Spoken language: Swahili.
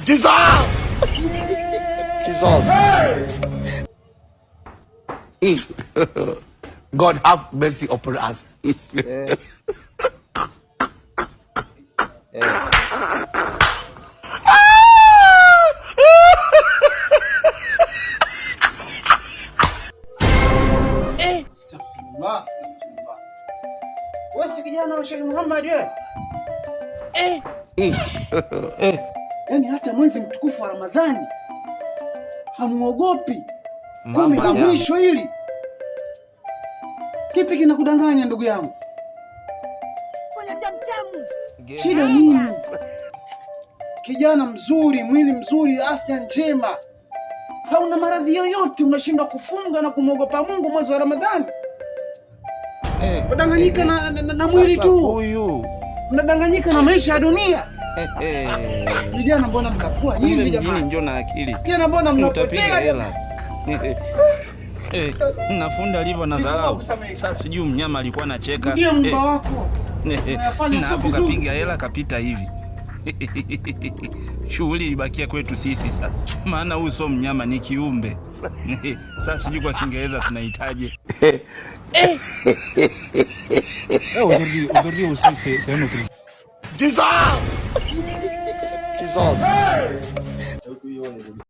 Jesus! Jesus. God have mercy upon us. Astaghfirullah, astaghfirullah. Wewe si kijana wa Sheikh Muhammad wewe? Yaani hata mwezi mtukufu wa Ramadhani hamuogopi 10 la mwisho hili. Kipi kinakudanganya ndugu yangu? Shida nini? Kijana mzuri, mwili mzuri, afya njema, hauna maradhi yoyote, unashindwa kufunga na kumwogopa Mungu mwezi wa Ramadhani? Unadanganyika na mwili tu, huyu unadanganyika na maisha ya dunia. Vijana, mbona mnakuwa hivi jamani? Njoo na akili. Vijana, mbona mnapotea hela? Nafunda alivyo na dharau. Sasa sijui mnyama alikuwa anacheka. Ndio mba wako. Na hapo kapiga hela kapita hivi. Shughuli ilibakia kwetu sisi sasa, maana huyu sio mnyama, ni kiumbe. Sasa sijui kwa Kiingereza tunahitaji. Aujourd'hui aussi, c'est un autre. Jesus! Jesus!